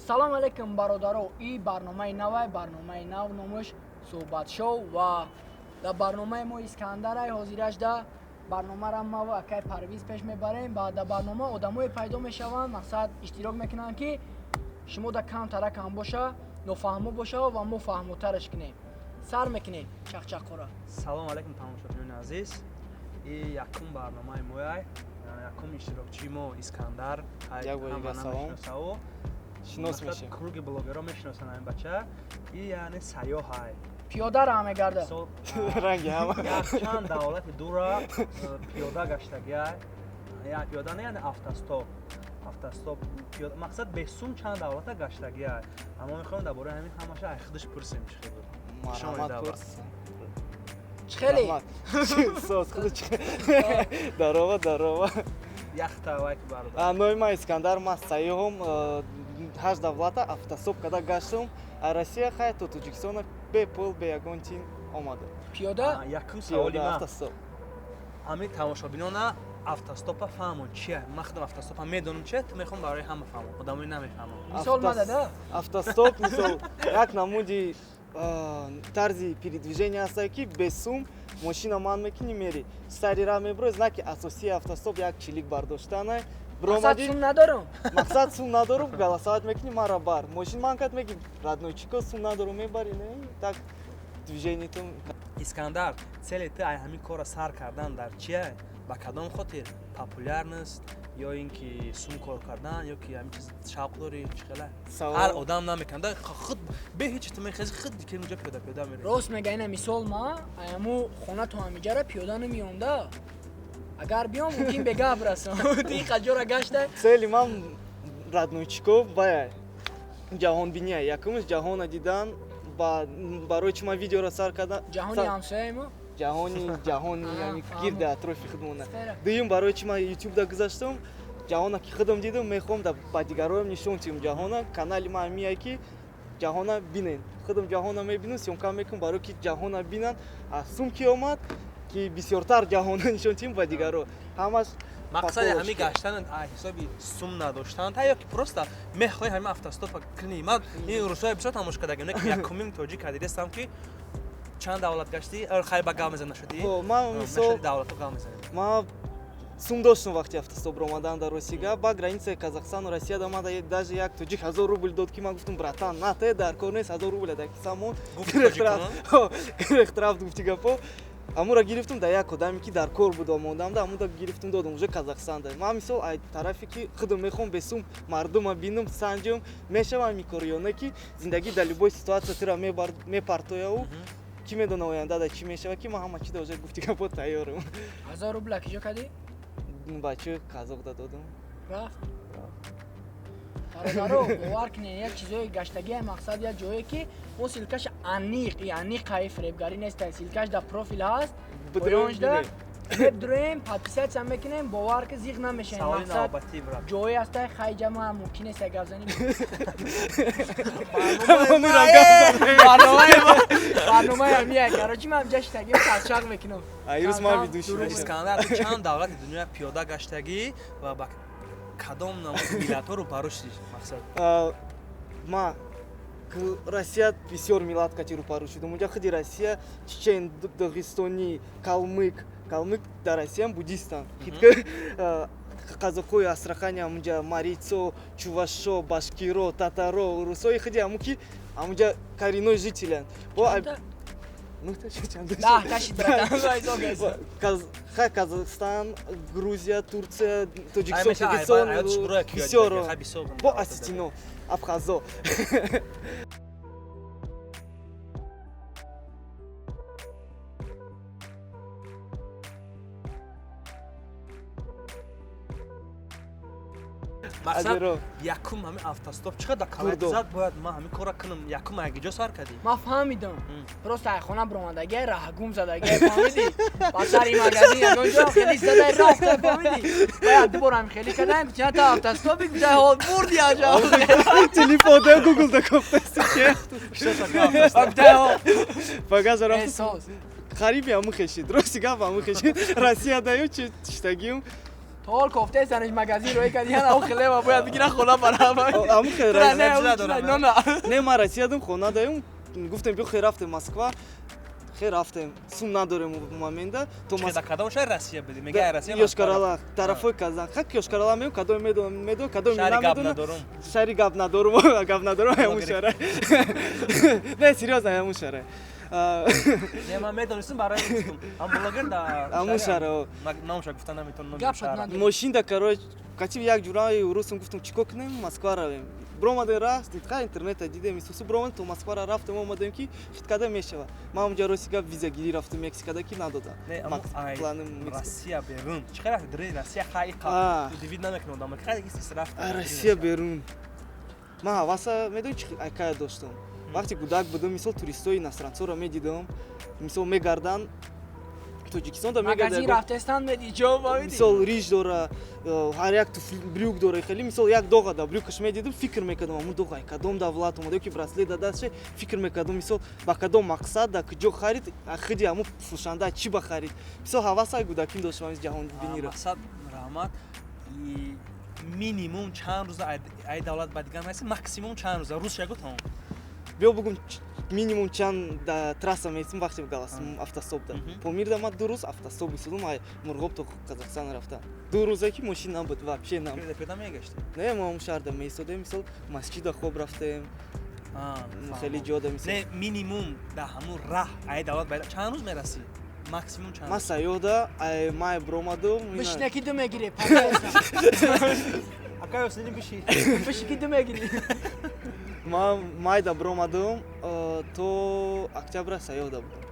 Салом алейкум, бародаро. И барномаи навай, барномаи нав, номаш Суҳбатшоу, ва дар барномаи мо Искандарай ҳозирашда. Барномаро ма ва акай Парвиз пеш мебарем ва дар барнома одамое пайдо мешаванд, мақсад иштирок мекунанд, ки шумо да камтаракам боша, нофаҳмо боша ва мо фаҳмотараш кунем. Сар мекунем чақчаққора. Салом алейкум, тамошобинони азиз. И якум барномаи мояй, якум иштирокчии мо Искандар. Як бор дигар салом. Шинос мешем. Круги блогерро мешиносанд ҳамин бача. И яъне сайёҳай. Пиёда раҳ мегарда. Ранги ҳама. Чанд давлати дура пиёда гаштагиай. Пиёда не, яъне автостоп, автостоп, мақсад бесум чанд давлата гаштагиай. Аммо мехоҳем дар бораи ҳамин ҳамаша ай худаш пурсем, чӣ хел буд. Марҳамат, пурс. Чӣ хеле? Соз худ дарова, дарова. Яхта вайк, бародар. Номи ман Искандар, ман сайёҳам. Ҳашт давлата автостоп када гаштам. А Россия хай то Тоҷикистона бе пул, бе ягон чин омада. Пиёда. Якум саволи ман: автостоп. Ҳамин тамошобинона автостопа фаҳмон чия. Ман худам автостопа медонам чия, ту мехоҳам барои ҳама фаҳмон, одамои намефаҳмон. Мисол мадада. Автостоп мисол як намуди тарзи передвижения ҳастае, ки бесум мошина ман мекунӣ, мери, сари раҳ мебурӣ. Знаки асосии автостоп як чилик бардоштана. Мақсад сум надорум. Мақсад сум надорум, голосовать мекунӣ, мара бар мошин ман кат, меги: «Роднойчико, сум надорум, мебари?» Не так движениятон. Искандар, цели ты ай ҳамин корро сар кардан дар чия? Ба кадом хотир? Популярность ё ин ки сум кор кардан, ё ки ҳамин чиз шавқ дорӣ, чӣ хела? Ҳар одам намекунад, худ бе ҳеҷ ту мехези, худ ки унҷа пиёда пиёда мерӣ. Рост мега. Ина мисол, ма аяму хона то ҳамиҷара пиёда намеём да, агар биём, мумкин бегап расам. Ти хаҷора гашта. Цели ман, роднойчико, бая ҷаҳонбиния. Якумш ҷаҳона дидан. Барои чӣ ман видеоро сар кардам? Ҷаҳони ҳамсояи мо. Ҷаҳони, ҷаҳони, яъне гирди атрофи худмона. Дуюм, барои чӣ ман ютубда гузаштам? Ҷаҳона ки худам дидам, мехоҳам ба дигароям нишон тиҳам ҷаҳона. Канали ман мияй, ки ҷаҳона бинен. Худам ҷаҳона мебинам, съёмка мекунам, барое ки ҷаҳона бинанд. Аз сум ки омад, ки бисёртар ҷаҳона нишон тиҳем ба дигаро, ҳамаш. Мақсади ҳамин гаштан ҳисоби сум надоштан та ё ки просто мехоҳӣ ҳамин автостопа кунӣ? Ман ин рӯзҳои бисёр тамошо кардагим, ки якумин тоҷик дидестам, ки чанд давлат гаштӣ. Хай, ба гап мезан нашудӣ. Ман мисол давлатҳо гап мезанем. Ман сум доштам вақти автостоп омадан дар Росига. Ба границаи Казахстану Россияда ман даже як тоҷик 1000 рубл дод, ки ман гуфтам: «Братан, на, те дар кор нест, 1000 рубля дар кисамон гирехт рафт», гуфти гапо. Амура гирифтум да як одаме, ки дар кор буд, омодам да, амуда гирифтум додум уже Казахстанда. Ман мисол ай тарафе ки худам мехоҳам бесум мардума бинам, санҷам, мешавам ин кор ё не, ки зиндагӣ дар любой ситуация тура мепартояу кӣ медона оянда да чӣ мешава, ки ман ҳама чи да уже, гуфти гапо, тайёрам. 1000 рубла киҷо кардӣ? Бачаи казоқ да додум. Рафт. Бародаро, бовар кунед, як чизои гаштагия, мақсад як ҷое, ки мо ссылкаш аниқ, аниқ, ҳай, фиребгарӣ нест, ссылкаш дар профил ҳаст, поёншда мебдуроем, подписаться мекунем, бовар ки зиқ намешаем. Мақсад ҷое ҳастай, хай, ҷама мумкин нест гап занем. Барномаи ҳамия, короче, ман ҷа штагим, чақчақ мекунам. Ирӯз ман ведущий. Искандар, чанд давлати дунё пиёда гаштагӣ ва ба кадом намуди миллатҳо рӯбарӯ шудӣ, мақсад? Ма Россия бисёр миллат кати рӯпарӯ шудам. Унҷа худи Россия чечен, дағистонӣ, калмык. Калмык дар Россиям буддистанд, қазоқҳои Астрахани, амунҷа марийцо, чувашо, башкиро, татаро, русои худи аму, ки амунҷа коренной жителянд. Да, ташид, братан. Казахстан, Грузия, Турция, Тоҷикистон, Қирғизистон, бисёро, бо осетино, абхазо. Мақсад, якум ҳамин автостоп чӣ қадар калак зад, бояд ман ҳамин корро кунам? Якум ягиҷо сар кардӣ? Ман фаҳмидам, просто ай хона биромадагиай, раҳгум задагиай, фаҳмидӣ, ба сари магазин ягон ҷо хеле задай рафта, фаҳмидӣ, бояд дубор ҳам хеле кадаем, чанд та автостопи гуфтай, ҳол бурди аҷа. Телефон да Гугл да кофтаси. Багажа рафт. Қариби ҳамун хешид, рости гап, ҳамун хешид. Россия даю чи штагиюм. То ҳол кофтаи саниш магазин рои кардӣ, яна ау хлеба бояд бигира хона барам. Аму хел Не, не, ман Россия дум, хона даем. Гуфтем биё, хел рафтем Москва. Хел рафтем. Сум надорем у момента. То Москва кадом шаҳр Россия буди? Мега Россия Йошкар-Ола, тарафои Казан. Хак Йошкар-Ола меем, кадом медонам, медонам, кадом намедонам. Шаҳри гап надорум, гап надорум, ҳамун шаҳр. Не, серьёзно, ҳамун шаҳр. Не, ман медонистам, барои гуфтам. Ам блогер да. Ҳамун шаҳр. Номша гуфта наметавонам, номи шаҳр. Мошин да, короче, кати як ҷураи русам гуфтам, чӣ кор кунем, Москва равем. Бромадем, раст, ха, интернета дидем, исусу бромадем, то Москвара рафтем, омадем ки хиткада мешава. Ман онҷа рости гап визагирӣ рафтам Мексикада, ки надодам. Россия берун. Чӣ хел рафти? Дри Россия хай қа. Удивид намекунам одам. Хай ис рафт. Россия берун. Ман ҳаваса медонӣ чӣ акая доштам. Вақте кӯдак будам, мисол туристои иностранцоро медидам, мисол мегарданд Тоҷикистон да мегарданд. Рафтестан меди ҷо бавиди. Мисол риж дора, ҳар як туфли брюк дора, хеле мисол як доға да брюкаш медидам, фикр мекардам, амун доға кадом давлат омада, ки браслет да дастше, фикр мекардам, мисол ба кадом мақсад, да куҷо харид, худи амун фурӯшанда чӣ ба харид. Мисол ҳавасай кӯдаким доштам из ҷаҳонбиниро. Мақсад раҳмат. Минимум чанд рӯза ай давлат ба дигар мерасӣ, максимум чанд рӯза? Рӯз шагу тамом. Биё бугум, минимум чанд да трасса меистам, вақте галасм автостоп да. Помирда ма 2 рӯз автостоп истодам, ай Мурғоб то Қазоқстон рафтам. 2 рӯза ки мошин набуд, вообще набуд. Пиёда мегашти? Не, мо ҳам шаҳрда меистодем, мисол масҷида хоб рафтем. Хеле ҷода мисол. Не, минимум да ҳамун раҳ ай давлат ба чанд рӯз мерасӣ? Максимум чанд? Ма сайёҳда ай май бромадум. Бишне ки ду мегирӣ. Акай осини биши. Биши ки ду мегирӣ. Ман майда бромадум, то октябра сайёҳда будам.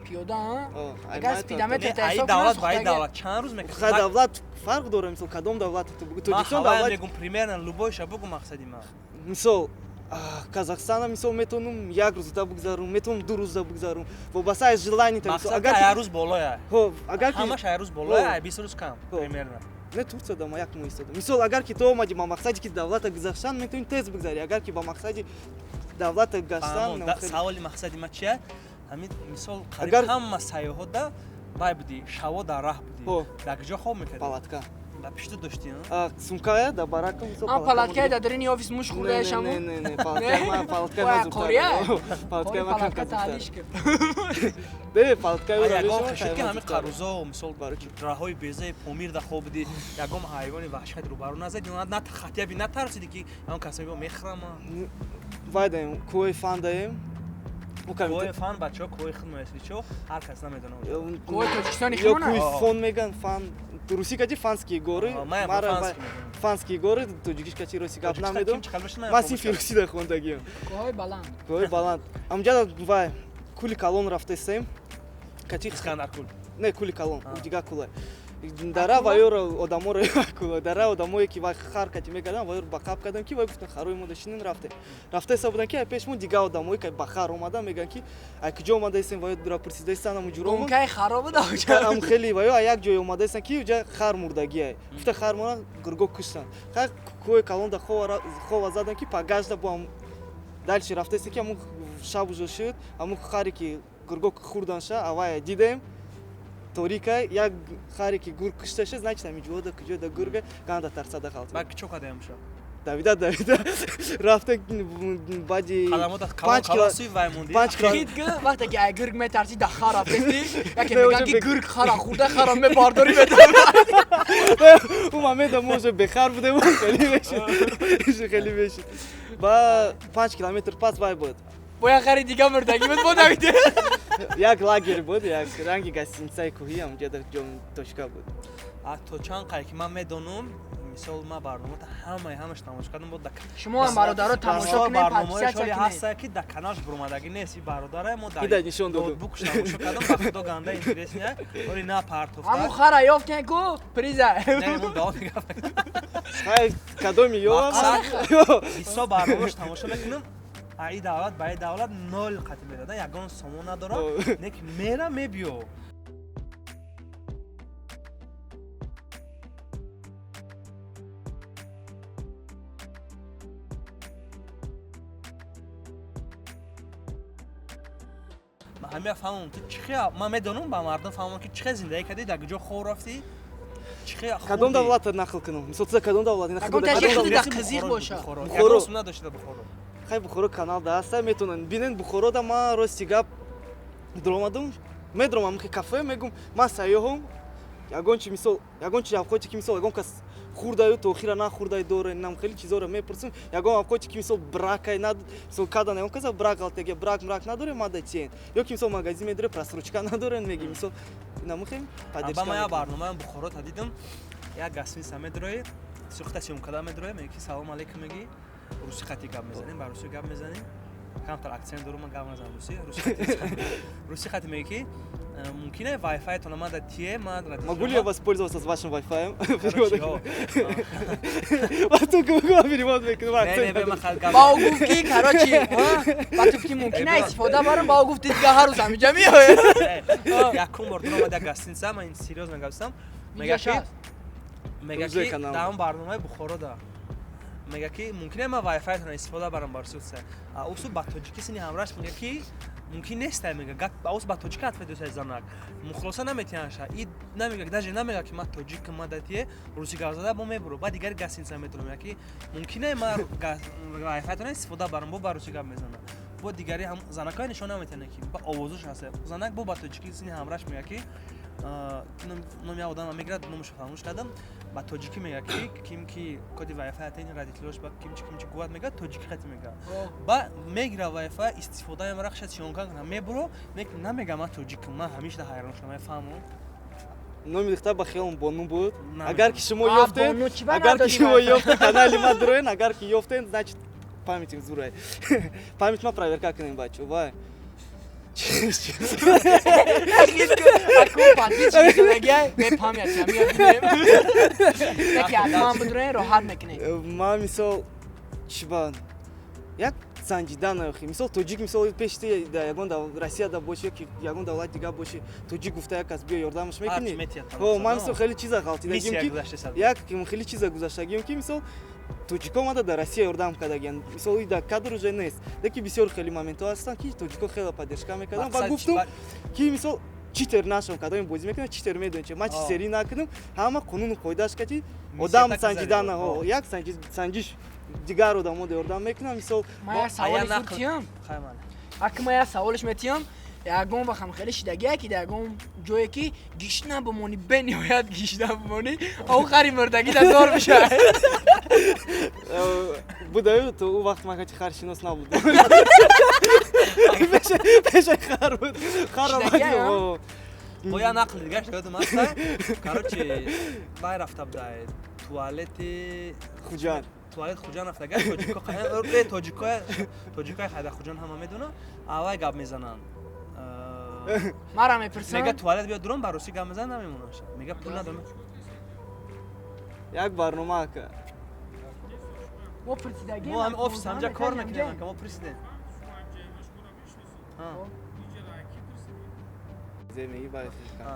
Пиёда, а? Агар спидометр та ҳисоб давлат ба ай давлат чанд рӯз мекашад? Ха, давлат фарқ дора, мисол кадом давлат ту бугу? Тоҷикистон давлат мегум, примерно любой ша бугу мақсади ман. Мисол Казахстана мисол метавонам 1 рӯзда бугзарум, метавонам 2 рӯзда бугзарум. Вобаста аз желание та мисол агар 1 рӯз болоя. Хо, агар ки ҳамаш 1 рӯз болоя, 20 рӯз кам примерно. Не, Турция да ма 1 моҳ истодам. Мисол агар ки ту омадӣ ба мақсади ки давлата гузаштан, метавонӣ тез бигзарӣ. Агар ки ба мақсади давлата гаштан, саволи мақсади ма чия? Ҳамин мисол қариб ҳама сайёҳода вай будӣ, шаво дар раҳ будӣ. Дар куҷо хоб мекардӣ? Палатка. Да пишта доштӣ? Сумкая да баракам мисол. А палаткая да дарини офис муш хӯрдаи шамо? Не, не, не, палаткая ма, палаткая ма зудтар. Палаткая ма палатка таалиш ки. Не, палаткая ма. Ягон хишуд ки ҳамин қарузо, мисол раҳои безаи Помир да хоб будӣ, ягон ҳайвони ваҳшат рӯбарӯ назадӣ, на хатияби натарсидӣ ки ягон кас мегӯ мехӯрама? Вайдаем, кӯҳи фан даем. Кӯҳи фан бачаҳо кӯҳи худ меясли чо, ҳар кас намедонад. Кӯҳи Тоҷикистони худмона? Кӯҳи фон меган, фан русӣ кати фанские горы, мара фанские горы, тоҷикиш кати русӣ гап намедонам. Ман синфи русӣ да хондагиам. Кӯҳои баланд. Кӯҳои баланд. Амҷада вай кӯли калон рафтесем. Кати Искандаркул. Не, кӯли калон, дигар кӯла. Дара вайёро одаморо кӯла, дара одамое ки вай хар кати мекардан, вайёро ба қаб кардам ки вай гуфтан харои мо дошинем рафтем. Рафтеса будан ки ай пеш мо дигар одамое ки ба хар омадан мегӯянд ки ай куҷо омадаистем, вайё дура пурсидаистан аму ҷуро. Гонкаи харо буда ам хеле вайё ай як ҷой омадаистан ки уҷа хар мурдагиай. Гуфта хар мора гурго куштан. Хар кӯҳи калон да хова задан ки пагашда бо ам дальше рафтаистем ки аму шаб ужо шуд, аму харе ки гурго хӯрданша авая дидем. Торика як харе ки гург кушташа, значит ами ҷода куҷода гурга ганда тарсада қалт. Баъд чо кадаям ша? Давида давида рафта баъди 5 килоси вай монди. 5 кило. Хит ки вақте ки ай гург метарси да хар рафтести, яке меган ки гург хара хӯрда, хара мебардорӣ метавонӣ. У момента мо уже бехар будем, хеле мешид. Хеле мешид. Ба 5 километр пас вай буд. Бояд хари дига мурдагӣ буд бо давиде. Як лагер буд, як ранги гостиницаи кӯҳӣ ҳамҷода ҷом точка буд. А то чанд қай ки ман медонам, мисол ман барномаата ҳамаи ҳамаш тамошо кардам, бо шумо ҳам бародаро тамошо кунед, барномаҳои шоли ҳаста ки дар каналш буромадагӣ нест. Ин бародаре мо дар нишон додум. Ноутбукш тамошо кардам, ба худо ганда интересния, вале на партофта. Ҳамун хара ёфтен ку приза. Не, мо давом мегап. Хай кадоми ёфт? Бисёр барномааш тамошо мекунам. Ай давлат ба ай давлат нол қатӣ мерада, ягон сомон надорад, не ки мера мебиё. Ман ҳамия фаҳмам ту чӣ хел, ман медонам ба мардум фаҳмам ки чӣ хел зиндагӣ кардӣ, дар куҷо хоб рафтӣ, чӣ Чихе Кадом давлата нақл кунам? Мисол, ту кадом давлат? Ина Ягон худо таҷик кадом худи давлат? да қизиқ боша. Бухоро. Бухоро. Надошта Бухоро. Хай, Бухоро канал да ҳаста, метавонанд бинен. Бухоро да ман, рости гап, дуромадум, медромам ки кафе, мегум, ман сайёҳум, ягон чи, мисол, ягон чи авқоте ки, мисол, ягон кас хурдаю то охира нахурдай доре, нам хеле чизоро мепурсум. Ягон авқоте ки, мисол, бракай над, мисол, кадан ягон каса брак ғалтеге, брак мрак надоре, мада тиен, ё ки, мисол, магазин медоре, просрочка надорен, меги, мисол, намухем. Аба ма я барномаам Бухоро та дидам. Як гостиница медрои, сухта съёмка медрои, меги ки салом алейкум меги, руси қати гап мезанем, ба руси гап мезанем. Камтар акцент дорум, ман гап назанам руси. Руси қати меги ки мумкин е Wi-Fi тона мада тие, ман Могу ли я воспользоваться с вашим Wi-Fi? Короче, о. Ба ту перевод мекунам. Не, не, ман хал гап. Ба ӯ гуфт ки, короче, ба ту ки мумкин е истифода барам, ба ӯ гуфт, дига ҳар рӯз ҳамиҷа меояд. Якум бор дуромад як гостиница, ман ин серьёзно гапсам. Мега ки мега Рӯзои ки канал. Дар он барномаи Бухоро да мега ки мумкин е ман Wi-Fi тона истифода барам бар сутса. А усу ба тоҷикӣ сини ҳамраш мега ки мумкин нестай, мега гап, а ус ба тоҷикӣ ответ досай занак. Мухлоса наметиҳанша. И намега, даже намега ки ман тоҷикам, ман датие руси гап зада бо мебуро. Ба дигари гостиница метавонам, мега ки мумкин е ман Wi-Fi тона истифода барам, бо ба руси гап мезана. Бо дигари ҳам занакҳои нишон наметиҳанд ки ба овозош ҳаста. Занак бо ба тоҷикӣ сини ҳамраш мега ки номи як одама мегирад, номашо фаромӯш кардам, ба тоҷикӣ мега ки ким ки коди Wi-Fi атен родителош ба кимчи кимчи гуват мега, тоҷикӣ қати мега. Ба мегира Wi-Fi истифода мебара, хша съёмка кунам мебуро, намега ман тоҷикам. Ман ҳамеша ҳайрон шудам, ман фаҳмам. Номи духтар ба хиёлам Бону буд. Намедонам. Агар ки шумо А, ёфтен, Бону, чӣ ба агар ки надодӣ шумо Wi-Fi? ёфтен, канали ма дуроен, агар ки ёфтен, значит, памятим зурай. Память ма проверка кунем, бачо, вай. Аку подписчик мегай, бепамят, ҳамия бинем. Яке ҳатман бидурен, роҳат мекунем. Ман, мисол, чӣ ба як санҷидан охи, мисол, тоҷик, мисол, пеши ти да ягон Россияда боши ё ки ягон давлати дигар боши, тоҷик гуфта як кас биё ёрдамаш мекунӣ. О, ман, мисол, хеле чиза ғалтидагим ки як хеле чиза гузаштагим ки, мисол, тоҷико омада дар Россия ёрдам кардагиан, мисол, и дар кадр уже нест, леки бисёр хеле моментҳо ҳастанд ки тоҷико хеле поддержка мекарданд. Ва гуфтум ки, мисол, читер нашам, кадоми бозӣ мекунам, читер медонем чи ман читерӣ накунам, ҳама қонуну қоидааш кати одам санҷидан, як санҷиш дигар одамо ёрдам мекунам, мисол. Ман як саволи зуд аки, ман як саволиш метиҳам. Ягон вақт ҳам хеле шидагие ки дар ягон ҷое ки гишна бимонӣ, бениҳоят гишна бимонӣ, он хари мурдагӣ дар зор мешавад? Будаю, то ӯ вақт ман кати харшинос набудам, пешаи хар буд, харро. Бо як нақли дигар ёдам аста. Короче, вай рафта буда туалети Хуҷанд. Туалет Хуҷанд рафтага, тоҷико, тоҷико, тоҷикои хайда Хуҷанд ҳама медонад, авай гап мезананд. Мара мепурсам. Мега туалет биё дуром, ба русӣ гап мезанад, намемонаш, мега пул надорам. Як барнома, ака. Мо пурсидагӣ. Мо ҳами офис ҳамҷа кор мекунем, ака, мо пурсидем.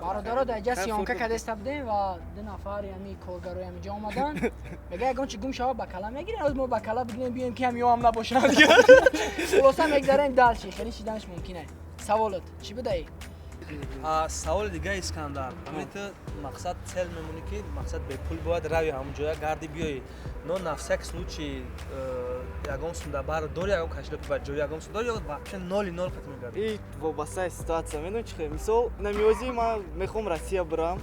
Бародаро, дар ҷа съёмка кадаста будем ва ду нафар ами коргарои ҳамиҷа омаданд. Мега ягон чи гум шава, ба кала мегирем. Ҳоз мо ба кала бигирем, биёем ки ҳамиё ҳам набошанд. Хулоса, мегзарем дальше, хеле шиданаш мумкин е. Саволот чӣ будаи? Саволи дига, Искандар. Ҳамин ту мақсад цель мемонӣ ки мақсад бепул бояд рави, ҳамон ҷоя гарди биёӣ, но на всякий случай ягон сундабар дори, ягон кошелёк ба ҷои ягон сум дори ё вообще ноли нол қати мегардӣ? И вобастаи ситуация, медонӣ чи хел, мисол, намиёзи ман мехоҳам Россия бирам,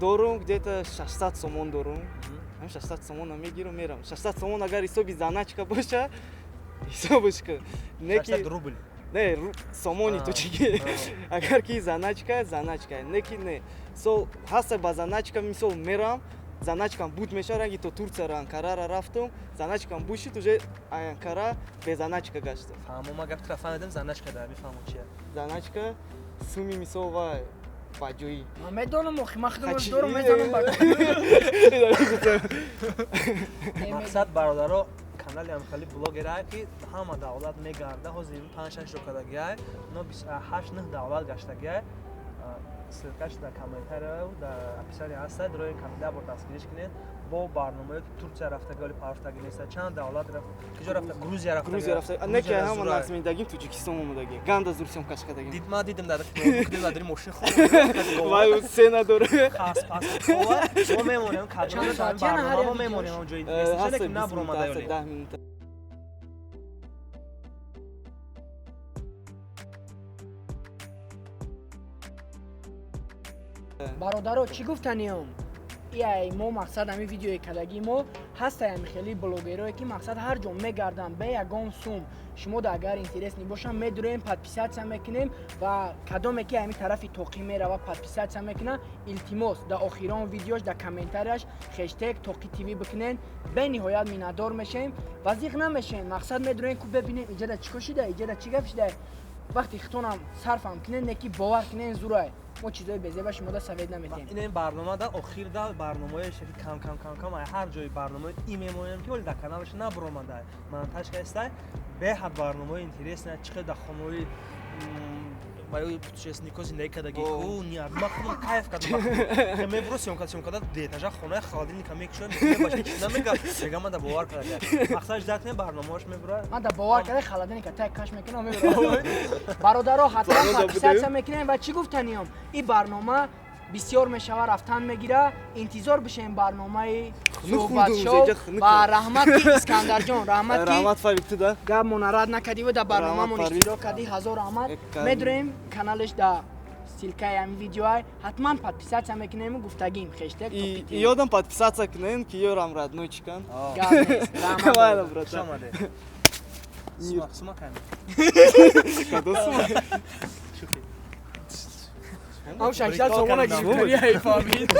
дорум где-то 600 сомон дорум, ҳамин 600 сомона мегирам, мерам. 600 сомон агар ҳисоби заначка боша, ҳисобаш ки не ки 600 рубл? Не, сомони тоҷикӣ. Агар ки заначка, заначка, не ки не, мисол, ҳаста ба заначка, мисол, мерам, заначкам буд мешавад, ранги то Турцияро, Анкарара рафтум, заначкам буд шуд, уже Анкара бе заначка гаштам. Фаҳмо, ма гапи тра фаҳмидам, заначка да мефаҳмам чия. Заначка суми, мисол, вай ба ҷои Ман медонам, охи, ман худам дорум, мезанам ба Мақсад, бародаро, канали ҳамхали блогерае ки ҳама давлат мегарда. Ҳозир панҷ-шаш рокадагиай, но ҳашт нӯҳ давлат гаштагиай. Ссылкаш дар комментария, дар описание ҳаста, дрои камида бор дастгириш кунед. Бо барномаё ки Турсия рафтаги, вале парафтаги неста, чанд давлат рафт, куҷо рафта, Грузия рафта. Грузия рафта, не ки ҳама нақсмедагим, Тоҷикистон омадаги, ганда зур съёмка кардагим. Дид, ма дидим дар ноутбук, мошин хоб. Вай сена дора. Хас пас мо мемонем кадр барнома, мо мемонем он ҷои ки набуромада ёле. 10 минута. Бародаро, чӣ гуфтаниём? Ияй мо мақсад ҳамин видеои калаги мо ҳастай, ҳами хеле блогерое ки мақсад ҳар ҷо мегарданд бе ягон сум. Шумо да агар интересный бошам, медуроем, подписаться мекунем ва кадоме ки ҳамин тарафи тоқӣ мерава, подписаться мекуна, илтимос, да охирон видеош да комментарияш хештег Тоқи ТВ бикунен. Бениҳоят миннатдор мешем ва зиқ намешем. Мақсад медуроем ку бебинем иҷада чӣ кор шида, иҷада чӣ гап шида. Вақти хитонам сарфам кунен, не ки бовар кунен, зурай, мо чизои безеба шумода совет наметем. Ин барнома дар охир да барномаи шаки кам кам кам кам ҳар ҷои барномаи и мемонем, ки вале дар каналаш набуромада, монтаж каистай. Беҳад барномаи интересная, чӣ хел дар хонаҳои барои путешественнико зиндагӣ кардаги ку ма худам кайф кардам. Мебуро съёмка, съёмка да деэтажа хонаи холодильника мекушоям, намега мега ман да бовар карда, мақсадаш дар кунем, барномаош мебура. Ман да бовар карда, холодильника тай каш мекунам, мебура. Бародаро, ҳатман подписаться мекунем. Ва чӣ гуфтаниём, ин барнома бисёр мешава, рафтан мегира, интизор бишем барномаи суҳбатшоу. Ва раҳмат ки Искандарҷон, раҳмат ки раҳмат, Фарид, ту да гап монарад накардӣ ва дар барномамон иштирок кардӣ. Ҳазор раҳмат. Медурем каналаш да ссылкаи ҳамин видеоай, ҳатман подписаться мекунем. Гуфтагим хештег. Ёдам подписаться кунем, ки ёрам родной чикан. Гап нест. Раҳмат. Сума ками. Кадом сума? Ам 600 сомона гирифтани, фаҳмид.